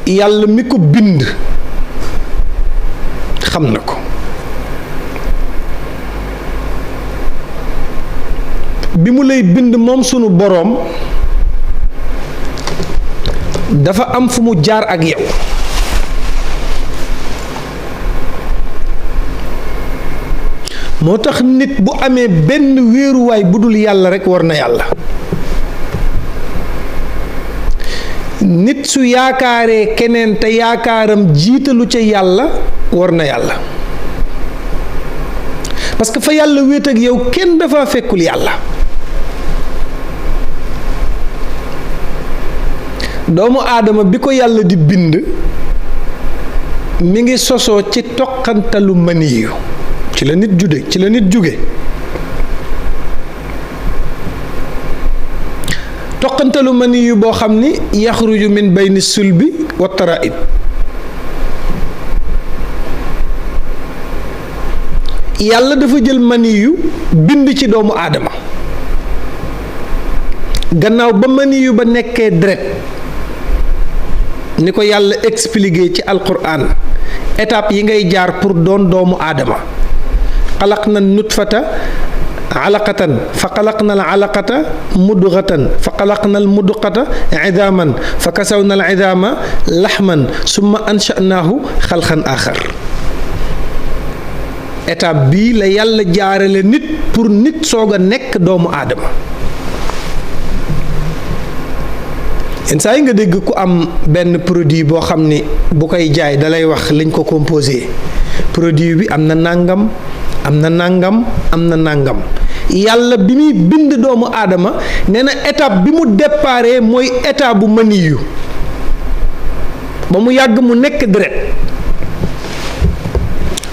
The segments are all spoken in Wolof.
yàlla mi ko bind xam na ko. bi mu lay bind moom sunu boroom dafa am fu mu jaar ak yow. moo tax nit bu amee benn wéeruwaay bu dul yàlla rekk war na yàlla. nit su yaakaaree keneen te yaakaaram jiitalu ca yàlla war na yàlla. parce que fa yàlla wéet ak yow kenn dafa fekkul yàlla. doomu aadama bi ko yàlla di bind mi ngi sosoo ci toqantalu maniyu ci la nit jóge toqantalu maniyu boo xam ni yaxruju min bayni sulbi wa taraib. yàlla dafa jël maniyu bind ci doomu aadama gannaaw ba maniyu ba nekkee deret ni ko yàlla expliqué ci alquran étape yi ngay jaar pour doon doomu aadama. xalaqna nutfata alaqatan fa xalaqna al alaqata mudghatan fa xalaqna al mudghata idaaman fa kasawna al idaama laxman summa ansha'naahu xalqan axar. étape bii la yàlla jaarale nit pour nit soog a nekk doomu aadama. yenn saa yi nga dégg ku am benn produit boo xam ni bu koy jaay dalay wax liñ ko composé produit bi am na nàngam am na nàngam am na nàngam. yàlla bi muy bind doomu aadama nee na étape bi mu déparé mooy étape bu maniyu ba mu yàgg mu nekk deret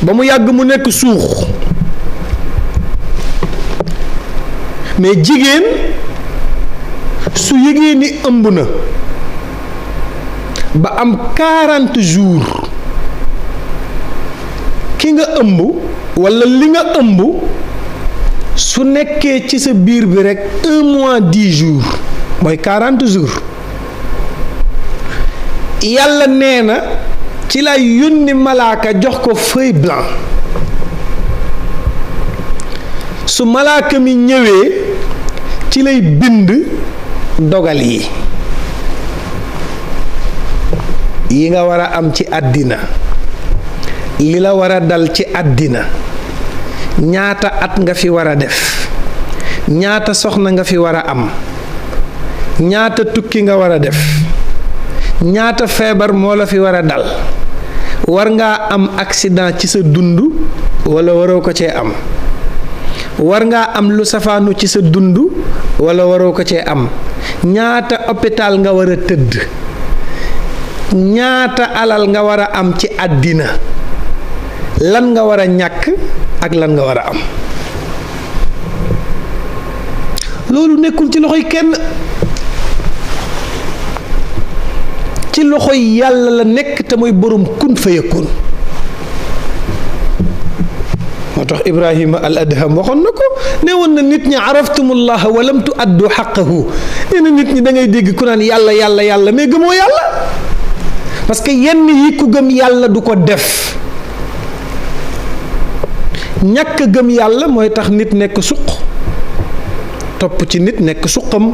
ba mu yàgg mu nekk suux. mais jigéen su yëgee ni ëmb na ba am 40 jours ki nga ëmb walla li nga ëmb su nekkee ci sa biir bi rekk 1 mois 10 jours mooy 40 jours yàlla nee na ci lay yónni malaaka jox ko feuille blanc su malaaka mi ñëwee ci lay bind dogal yi nga war a am ci àddina li la war a dal ci àddina ñaata at nga fi war a def ñaata soxna nga fi war a am ñaata tukki nga war a def ñaata feebar moo la fi war a dal war ngaa am accident ci sa dund walla waroo ko cee am war ngaa am lu safaanu ci sa dund walla waroo ko cee am ñaata hôpital nga war a tëdd ñaata alal nga war a am ci àddina lan nga war a ñàkk ak lan nga war a am. loolu nekkul ci loxoy kenn ci loxoy yàlla la nekk te mooy borom kun fayakun. moo tax Ibrahima al adham waxoon na ko ne woon na nit ñi araftumullaha wa lam tu addu xaqahu. nee na nit ñi da ngay dégg ku naan yàlla yàlla yàlla mais gëmoo yàlla parce que yenn yi ku gëm yàlla du ko def. ñàkk gëm yàlla mooy tax nit nekk suq topp ci nit nekk suqam.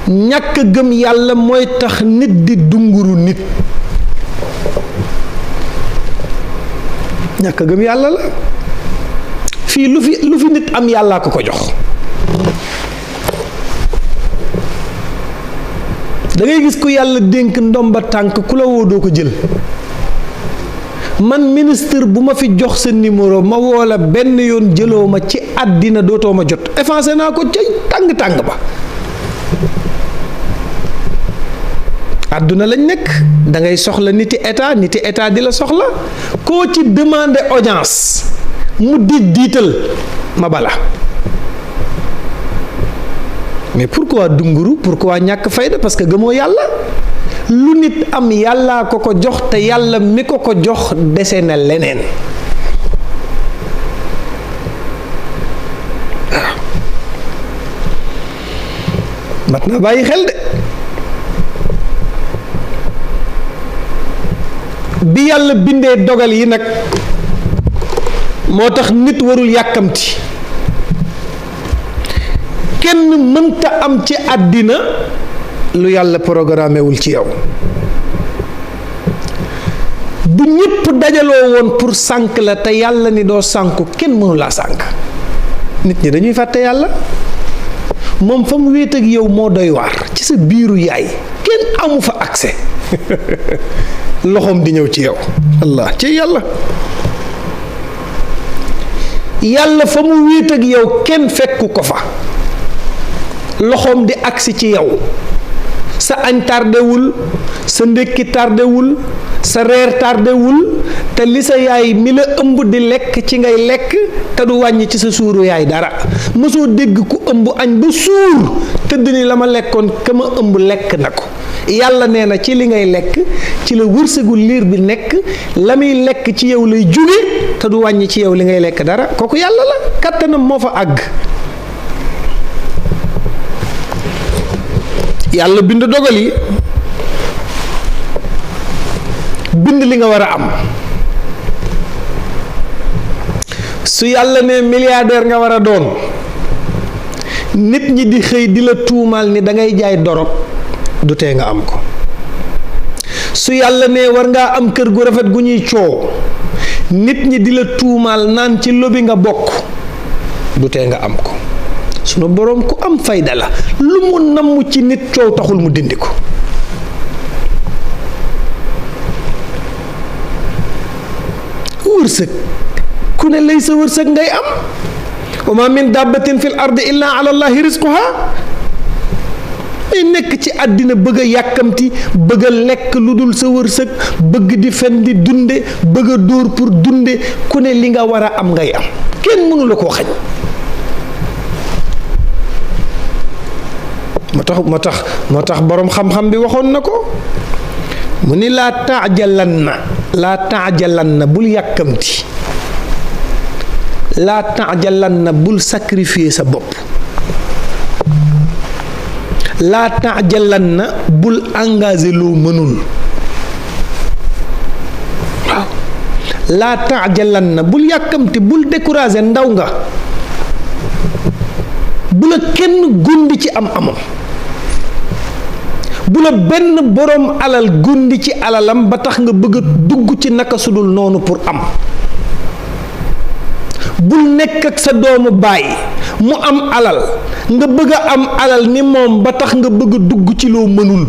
ñàkk gëm yàlla mooy tax nit di dunguru nit. ñàkk gëm yàlla la fii lu fi nit am yàllaa ko ko jox. da ngay gis ku yàlla dénk ndomba tànk ku la woo doo ko jël. man ministre bu ma fi jox sa numéro ma woo la benn yoon jëloo ma ci àddina dootoo ma jot effacé naa ko ca tàng-tàng ba. àdduna lañ nekk da ngay soxla niti état di la soxla koo ci demander audience mu diital ma bala. mais pourquoi dunguru pourquoi ñàkk fayda parce que gëmoo yàlla. lu nit am yàllaa ko ko jox te yàlla mi ko ko jox dese na leneen. waaw mat na bàyyi xel de bi yàlla bindee dogal yi nag moo tax nit warul yàkkamti. kenn mënta am ci àddina lu yàlla programmé wul ci yow. bu ñépp dajaloo woon pour sànk la te yàlla ni doo sànku kenn mënu laa sànk. nit ñi dañuy fàtte yàlla. moom fa mu wéet ak yow moo doy waar ci sa biiru yaay kenn amu fa accès loxoom di ñëw ci yow. allah ci yàlla. yàlla fa mu wéet ak yow kenn fekku ko fa. loxoom di agsi ci yow. sa añ tardewul, sa ndékki tardewul, sa reer tardewul, te li sa yaay mi la ëmb di lekk ci ngay lekk te du wàññi ci sa suuru yaay dara. mosoo dégg ku ëmb añ ba suur tëdd ni la ma lekkoon ka ma ëmb lekk na ko. yàlla nee na ci li ngay lekk ci la wërsëgu liir bi nekk, la muy lekk ci yow lay jóge te du wàññi ci yow li ngay lekk dara. kooku yàlla la, kàttanam moo fa àgg. yàlla bind dogal yi, bind li nga war a am. su yàlla ne milliardaire nga war a doon, nit ñi di xëy di la tuumaal ni da ngay jaay dorog, du tee nga am ko. su yàlla ne war ngaa am kër gu rafet gu ñuy coow, nit ñi di la tuumaal naan ci lobi nga bokk, du tee nga am ko. sunu boroom ku am fayda la, lu mu namm ci nit coow taxul mu dindi ko. wërsëg ku ne lay sa wërsëg ngay am. wa ma min dabbatin fil ardi illa ala allahi rizquha. ay nekk ci àddina bëgg a yàkkamti, bëgg a lekk lu dul sa wërsëg, bëgg di fen di dunde, bëgg a dóor pour dunde. ku ne li nga war a am ngay am, kenn mënu la koo xañ. moo tax boroom xam-xam bi waxoon na ko, mu ni laa taajalanna bul yàkkamti, laa taajalanna bul sacrifier sa bopp, laa taajalanna bul engagé loo mënul. waaw laa taajalanna bul yàkkamti, bul découragé, ndaw nga, bu la kenn gundi ci am amam, bu la benn boroom alal gundi ci alalam ba tax nga bëgg a dugg ci naka sudul noonu pour am. bul nekk ak sa doomu baay mu am alal nga bëgg a am alal ni moom ba tax nga bëgg a dugg ci loo mënul.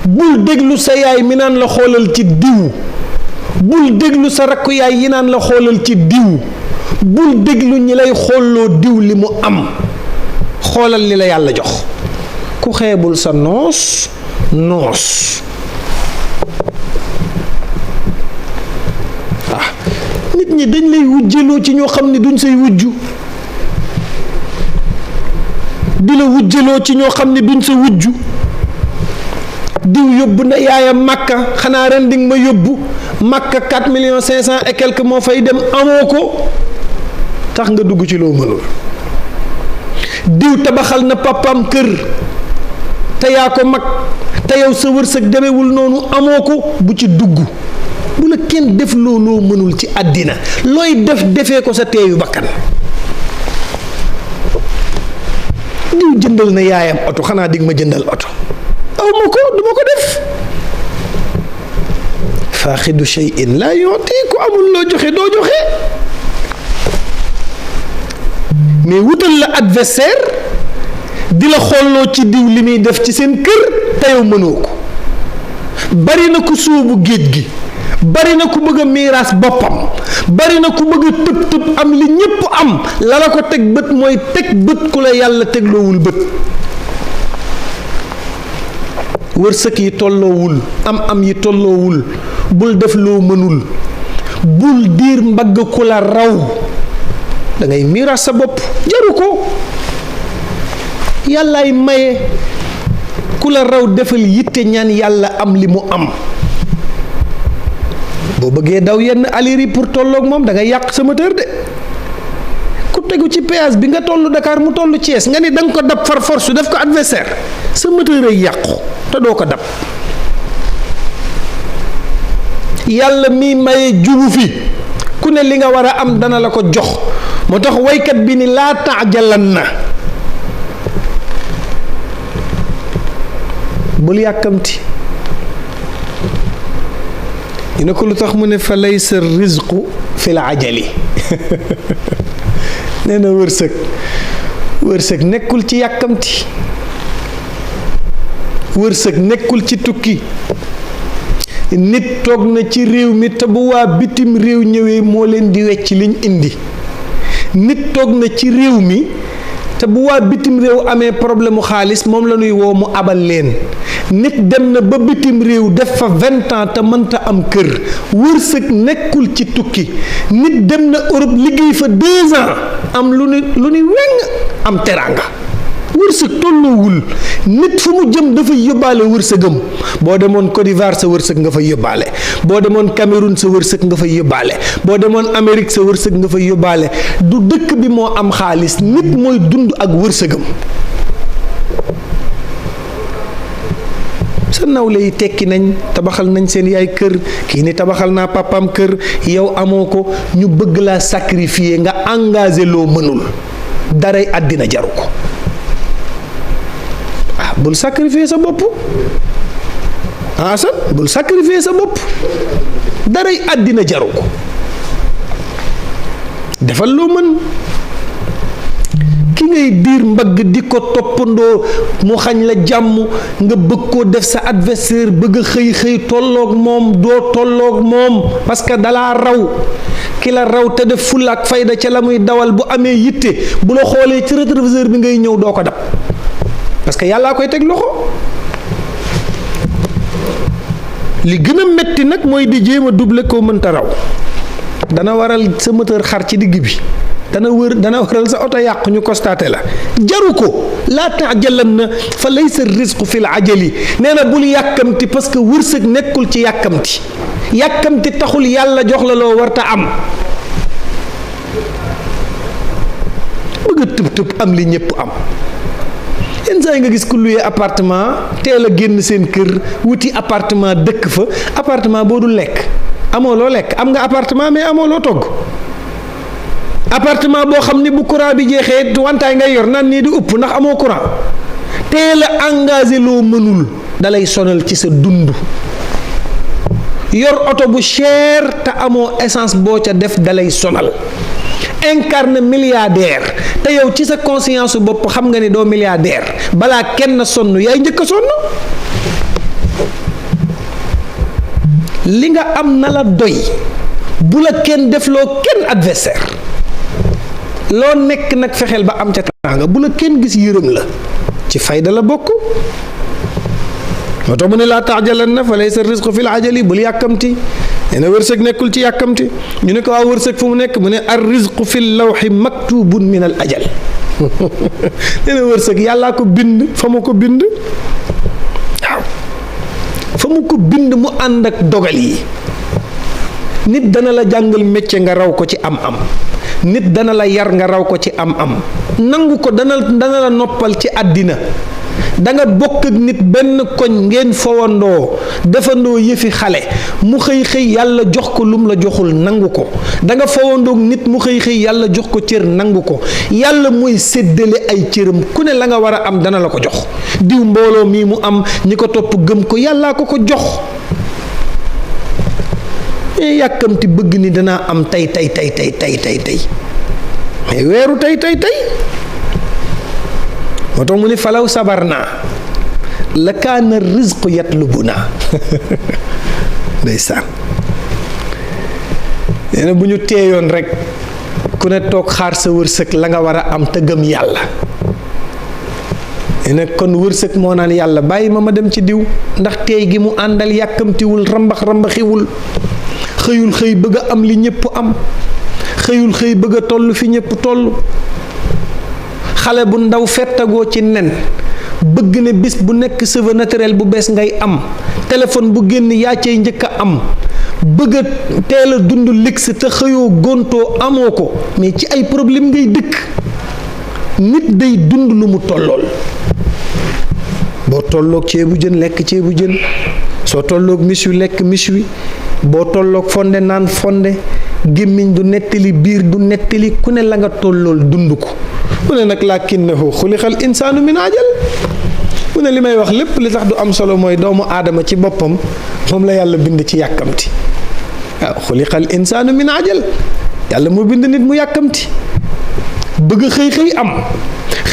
bul déglu sa yaay mi naan la xoolal ci diw, bul déglu sa rakku yaay yi naan la xoolal ci diw, bul déglu ñi lay xooloo diw li mu am. xoolal li la yàlla jox. ku xeebul sa noos nit ñi dañ lay wujjeloo ci ñoo xam ne duñ say wujju, di la wujjeloo ci ñoo xam ne duñ sa wujju. diw yóbbu na yaayam Makka, xanaa ren di nga ma yóbbu Makka 4,500,000 et quelque moo fay dem, amoo ko, tax nga dugg ci loo mënul. diw tabaxal na papaam kër te yaa ko mag, te yow sa wërsëg demewul noonu, amoo ko, bu ci dugg. bu la kenn def loo mënul ci àddina, looy defee ko sa teeyu bakkan. diw jëndal na yaayam oto, xanaa dig ma jëndal oto, aw ma ko, du ma ko def. faaxidu shay'in laa yu'ti, ku amul loo joxe doo joxe. mais wutal la adversaire di la xooloo ci diw li muy def ci seen kër te yow mënoo ko. bari na ku sóobu géej gi, bari na ku bëgg a miiraas boppam, bari na ku bëgg a tëb am li ñépp am. la la ko teg bët mooy teg bët ku la yàlla tegloowul bët. wërsëg yi tolloowul, am yi tolloowul. bul def loo mënul, bul diir mbagg ku la raw. da ngay miiraas sa bopp, jaru ko. yàllaay maye, ku la raw defal yitte ñaan yàlla am li mu am. boo bëggee daw yenn alir pour tolloog moom da ngay yàq sa moteur de. ku tegu ci péage bi nga tollu Dakar mu tollu Thiès nga ni da nga ko dab far force def ko adversaire, sa moteur ay yàqu te doo ko dab. yàlla mi maye jubu fi ku ne li nga war a am dana la ko jox moo tax waykat bi ni laa taajalan na bul yàkkamti ñu ne ko lu tax mu ne fa laysa rizqu fil ajali nee na wërsëg nekkul ci yàkkamti wërsëg nekkul ci tukki nit toog na ci réew mi te bu waa bitim réew ñëwee moo leen di wecc liñ indi nit toog na ci réew mi te bu waa bitim réew amee problème mu xaalis moom la ñuy woo mu abal leen nit dem na ba bitim réew def fa 20 ans te mënta am kër wërsëg nekkul ci tukki nit dem na Europe liggéey fa 2 ans am lu ni weng am teraanga wërsëg tolloowul nit fu mu jëm dafay yóbbaale wërsëgam boo demoon Côte d'Ivoire sa wërsëg nga fay yóbbaale boo demoon Cameroun sa wërsëg nga fay yóbbaale boo demoon Amérique sa wërsëg nga fay yóbbaale du dëkk bi moo am xaalis nit mooy dund ak wërsëgam sa nawle yi tekki nañ tabaxal nañ seen yaay kër kii ni tabaxal naa papaam kër yow amoo ko ñu bëgg laa sacrifier nga engagé loo mënul daray àddina jaru ko bul sacrifier sa bopp bul sacrifier sa bopp daray àddina jaru ko defal loo mën ki ngay diir mbagg di ko toppandoo mu xañ la jàmm nga bëgg koo def sa adversaire bëgg a xëy tolloog moom doo tolloog moom parce que dalaa raw ki la raw te def fulla ak fayda ca la muy dawal bu amee yitte bu la xoolee ci rétroviseur bi ngay ñëw doo ko dab parce que yàllaa koy teg loxo li gën a metti nag mooy di jéem a doubler koo mënta raw dana waral sa moteur xar ci digg bi dana waral sa oto yàqu ñu constaté la jaru ko laa taajalan na fa laysa risqu fil ajali nee na bul yàkkamti parce que wërsëg nekkul ci yàkkamti taxul yàlla jox la loo warta am bëgg a tëb am li ñëpp am yenn saa yi nga gis ku luye appartement teel a génn seen kër wuti appartement dëkk fa appartement boo dul lekk amoo loo lekk am nga appartement mais amoo loo togg appartement boo xam ni bu courant bi jeexee wantaay ngay yor naan nii di upp ndax amoo courant teel a engagé loo mënul dalay sonal ci sa dund yor oto bu cher te amoo essence boo ca def dalay sonal incarne milliardaire te yow ci sa conscience bopp xam nga ni doo milliardaire balaa kenn sonn yaay njëkk a sonn li nga am na la doy bu la kenn defloo kenn adversaire loo nekk nag fexeel ba am ca teraanga bu la kenn gis yërëm la ci fayda la bokk moo tax mu ne laa taajalanna fa laysa risqu fil ajali bul yàkkamti nee na wërsëg nekkul ci yàkkamti ñu ne ko waa wërsëg fu mu nekk mu ne ar rizqu fil lawxi maktubun min al ajal nee na wërsëg yàllaa ko bind fa mu ko bind waaw fa mu ko bind mu ànd ak dogal yi nit dana la jàngal métier nga raw ko ci am-am nit dana la yar nga raw ko ci am-am nangu ko dana la noppal ci àddina danga bokk ak nit benn koñ ngeen fowandoo defandoo yëfi xale mu xëy yàlla jox ko lum la joxul nangu ko danga fowandoog nit mu xëy yàlla jox ko cër nangu ko yàlla mooy séddale ay cëram ku ne la nga war a am dana la ko jox diw mbooloo mii mu am ñi ko topp gëm ko yàllaa ko jox yàkkamti bëgg ni danaa am tey mais weeru tey moo tax mu ni falaw sabar naa la kaana rizqu yatlubuna ndeysaan nee na bu ñu teeyoon rek ku ne toog xaar sa wërsëg la nga war a am te gëm yàlla nee na kon wërsëg moo naan yàlla bàyyi ma dem ci diw ndax teey gi mu àndal yàkkamtiwul rambaxiwul xëy bëgg a am li ñëpp am xëy bëgg a toll fi ñëpp toll xale bu ndaw fettagoo ci nen bëgg ne bis bu nekk cheveux naturel bu bees ngay am téléphone bu génn yaa cay njëkk a am bëgg a teel a dund luxe te xëyoo gontoo amoo ko mais ci ay problème ngay dëkk nit day dund lu mu tollool boo tolloog ceebu jën lekk ceebu jën soo tolloog mis wi lekk mis wi boo tolloog fonde naan fonde gémmiñ du nettali biir du nettali ku ne la nga tollool dund ko mu ne nag lakinnahu xuliqal insaanu min ajal mu ne li may wax lépp li tax du am solo mooy doomu aadama ci boppam moom la yàlla bind ci yàkkamti waaw xuliqal insaanu min ajal yàlla moo bind nit mu yàkkamti bëgg xëy am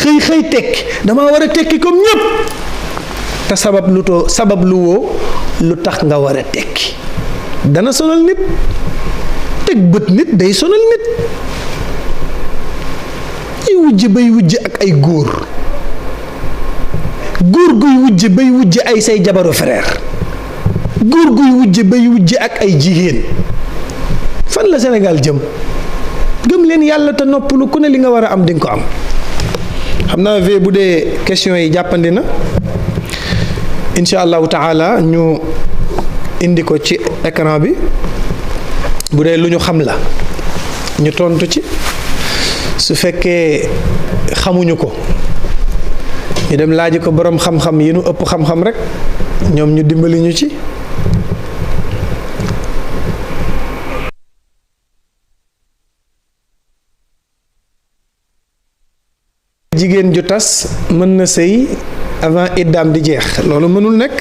xëy tekki dama war a tekki comme ñépp te sabab lu woo lu tax nga war a tekki dana sonal nit teg bët nit day sonal nit ay wujj bay wujj ak ay góor guy wujj bay wujj ay say jabaru frère góor guy wujj bay wujj ak ay jigéen fan la Sénégal jëm gëm leen yàlla te noppalu ku ne li nga war a am di nga ko am xam naa ve bu dee question yi jàppandi na incha allahu taala ñu indi ko ci écran bi bu dee lu ñu xam la ñu tontu ci su fekkee xamuñu ko ñu dem laaji ko boroom xam-xam yi nu ëpp xam-xam rek ñoom ñu dimbali ñu ci jigéen ju tas mën na sëy avant iddaam di jeex loolu mënul nekk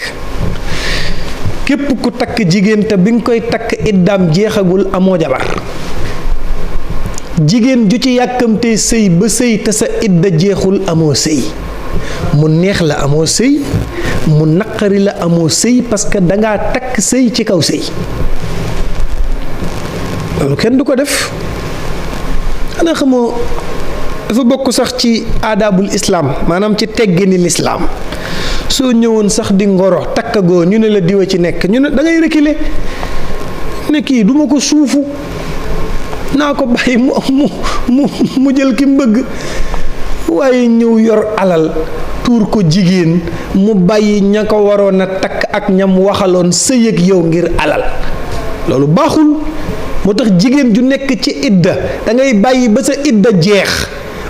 képp ku takk jigéen te bi nga koy takk iddaam jeexagul amoo jabar jigéen ju ci yàkkamtee sëy ba sëy te sa idda jeexul amoo sëy mu neex la amoo sëy mu naqari la amoo sëy parce que dangaa takk sëy ci kaw sëy loolu kenn du ko def xanaa xamoo dafa bokk sax ci aadaabul islaam maanaam ci teggini lislaam soo ñëwoon sax di ngoro takkagoo ñu ne la diwa ci nekk ñu ne da ngay reculer ne kii duma ko suufu naa ko bàyyi mu jël ki mbëgg waaye ñëw yor alal tuur ko jigéen mu bàyyi ña ko waroon a takk ak ñam waxaloon sëy ak yow ngir alal loolu baaxul moo tax jigéen ju nekk ci idda da ngay bàyyi ba sa idda jeex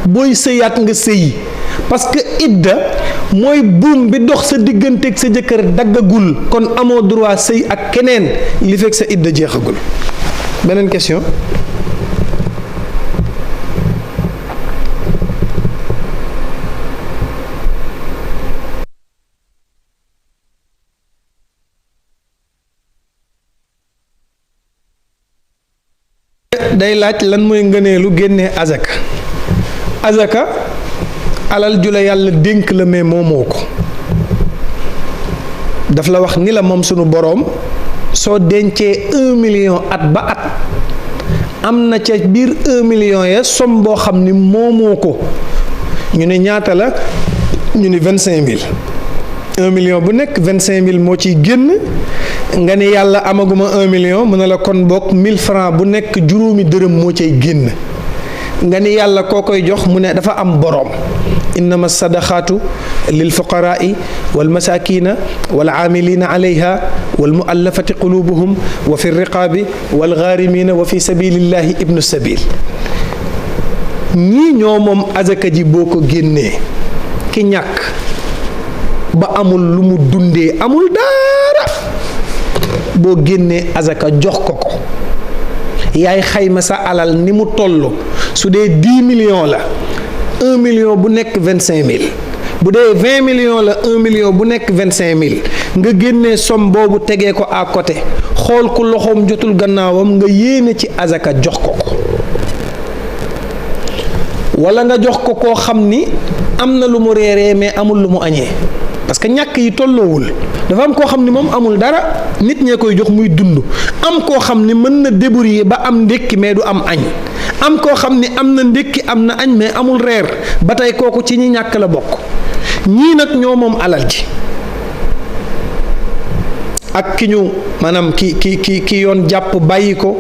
booy sëyaat nga sëyi parce que idda mooy buum bi dox sa digganteeg sa jëkkër daggagul kon amoo droit sëy ak keneen li fekk sa idda jeexagul beneen question day laaj lan mooy ngëneelu génnee azaka alal ju la yàlla dénk la mais moomoo ko daf la wax ni la moom sunu boroom soo dencee 1 million at ba at am na ca biir 1 million ya som boo xam ni moomoo ko ñu ne ñaata la ñu ni 25 000 1 million bu nekk 25 000 moo ciy génn nga ne yàlla amaguma 1 million mu ne la kon bokk 1000 francs bu nekk juróomi dërëm moo cay génn nga ni yàlla koo koy jox mu ne dafa am boroom innama sadaqaatu lil fuqaraai wal masakina wal aamilina alayha wal muallafati qulubuhum wa fi riqaabi wal gaarimina wa fi sabilillahi ibnu sabil ñii ñoo moom azaka ji boo ko génnee ki ñàkk ba amul lu mu dundee amul dara boo génnee azaka jox ko ko yaay xayma sa alal ni mu toll su dee 10 millions la 1 million bu nekk 25 000 bu dee 20 millions la 1 million bu nekk 25 000 nga génnee somme boobu tegee ko à côté xool ku loxoom jotul gannaawam nga yéene ci azaka jox ko ko wala nga jox ko koo xam ni am na lu mu reeree mais amul lu mu añee parce que ñàkk yi tolloowul dafa am koo xam ni moom amul dara nit ñee koy jox muy dund am koo xam ni mën na débrouiller ba am ndékki mais du am añ am koo xam ni am na ndékki am na añ mais amul reer ba tey kooku ci ñi ñàkk la bokk ñii nag ñoo moom alal ji ak ki ñu maanaam ki yoon jàpp bàyyi ko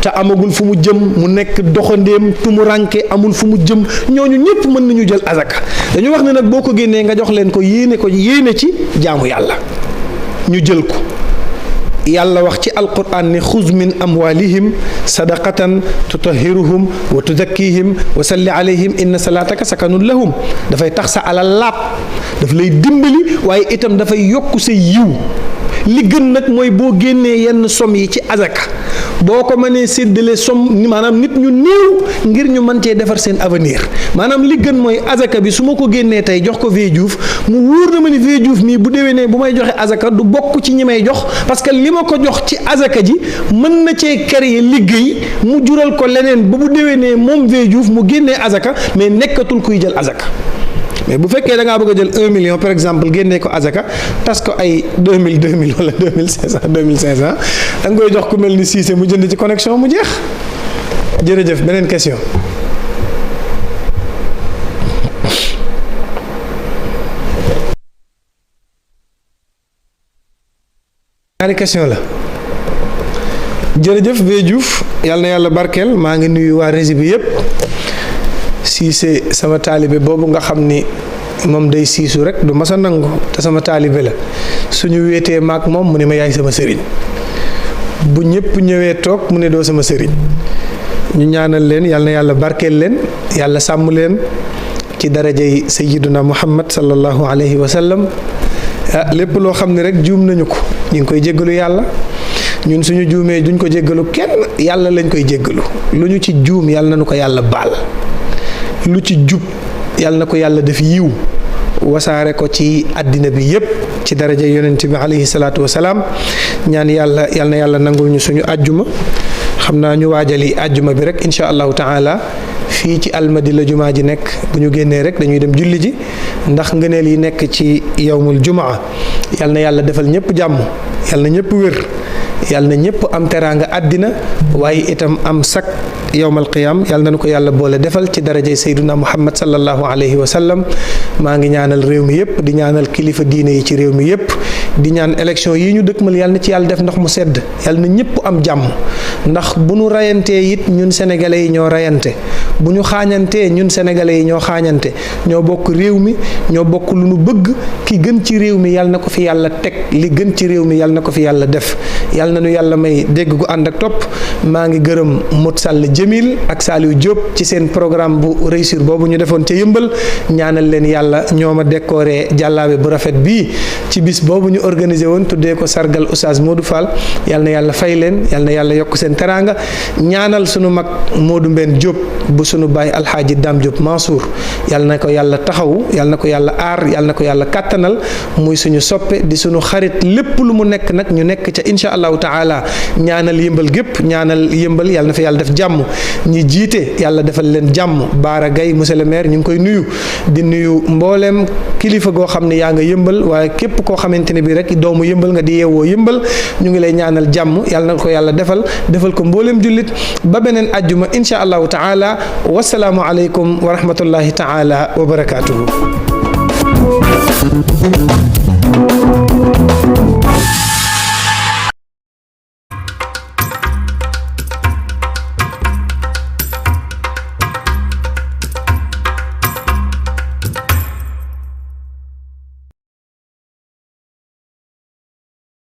te amagul fu mu jëm mu nekk doxandéem tumuranke amul fu mu jëm ñooñu ñëpp mën nañu jël azaka dañu wax ne nag boo ko génnee nga jox leen ko yéene ci jaamu yàlla ñu jël ko yàlla wax ci alquran ne xuz min amwalihim sadaqatan tutahhiruhum wa tuzakkihim wa salli alayhim inna salataka sakanun lahum dafay tax sa alal laab daf lay dimbali waaye itam dafay yokk sa yiw li gën nag mooy boo génnee yenn somme yi ci azaka boo ko mënee séddale somme maanaam nit ñu néew ngir ñu mën cee defar seen avenir maanaam li gën mooy azaka bi su ma ko génnee tey jox ko Vieux Diouf mu wóor na ma ni Vieux Diouf mii bu déwénee bu may joxe azaka du bokk ci ñi may jox parce que li ma ko jox ci azaka ji mën na cee créer liggéey mu jural ko leneen ba bu déwénee moom Vieux Diouf mu génnee azaka mais nekkatul kuy jël azaka mais bu fekkee da ngaa bëgg a jël 1 million par exemple génnee ko azaka tas ko ay 2000 wala 2500 da nga koy jox ku mel ni Cissé mu jënd ci connexion mu jeex. jërëjëf beneen question. ñaari question la. jërëjëf Vieux Diouf yàlla na yàlla barkeel maa ngi nuyu waa régie bi yépp Cissé sama taalibe boobu nga xam ni moom day siisu rek du masa nangu te sama taalibe la suñu wéetee maak moom mu ne ma yaay sama sëriñ bu ñëpp ñëwee toog mu ne doo sama sëriñ ñu ñaanal leen yàlla na yàlla barkeel leen yàlla sàmm leen ci darajay sayyiduna muhammad sallallahu alayhi wa sallam lépp loo xam ne rek juum nañu ko ñu ngi koy jéggalu yàlla ñun suñu juumee duñ ko jéggalu kenn yàlla lañ koy jéggalu lu ñu ci juum yàlla na nu ko yàlla baal lu ci jub yàlla na ko yàlla def yiw wasaare ko ci àddina bi yépp ci daraja yonent bi alayhi salaatu wasalaam ñaan yàlla yàlla na yàlla nangul ñu suñu àjjuma xam naa ñu waajali àjjuma bi rek insha allahu taala fii ci almadi la jumaa ji nekk bu ñu génnee rek dañuy dem julli ji ndax ngëneel yi nekk ci yawmul jumaa yàlla na yàlla defal ñëpp jàmm yàlla na ñëpp wér yàlla na ñëpp am teraanga àddina waaye itam am sak yowmal qiyaam yàlla na ko yàlla boole defal ci darajay sayduna muhammad sallallahu alayhi wa sallam maa ngi ñaanal réew mi yëpp di ñaanal kilifa diine yi ci réew mi yëpp di ñaan élection yi ñu dëkkmal yàlla na ci yàlla def ndox mu sedd yàlla na ñëpp am jàmm ndax bu ñu rayantee it ñun sénégalais yi ñoo rayante bu ñu xaañantee ñun sénégalais yi ñoo xaañante ñoo bokk réew mi ñoo bokk lu nu bëgg ki gën ci réew mi yàlla na ko fi yàlla teg li gën ci réew mi yàlla na ko fi yàlla def yàlla na nu yàlla may dégg gu ànd ak topp maa ngi gërëm Mot Sall Jamil ak Saliou Diop ci seen programme bu réussir boobu ñu defoon ca yëmbal ñaanal leen yàlla ñoo ma décoré jàllaabe bu rafet bii ci bis boobu ñu organisé woon tuddee ko sargal Oustaz Modou Fall yàlla na yàlla fay leen yàlla na yàlla yokk seen teraanga ñaanal sunu mag Modou Mbène Diop bu sunu baay alxaaji Dame Diop Mansour yàlla na ko yàlla taxawu yàlla na ko yàlla aar yàlla na ko yàlla kàttanal muy suñu soppe di suñu xarit lépp lu mu nekk nag ñu nekk ca insha allahu taala ñaanal yëmbal gépp ñaanal yëmbal yàlla na fa yàlla def jàmm ñi jiite yàlla defal leen jàmm Baara Gaye monsieur le maire ñu ngi koy nuyu di nuyu mbooleem kilifa goo xam ne yaa nga yëmbal waaye képp koo xamante ne bi rek doomu yëmbal nga di yeewoo yëmbal ñu ngi lay ñaanal jàmm yàlla na ko yàlla defal ko mbooleem jullit ba beneen ajjuma insha allahu taala wasalaamu aleykum wa rahmatullahi taala wa barakaatuhu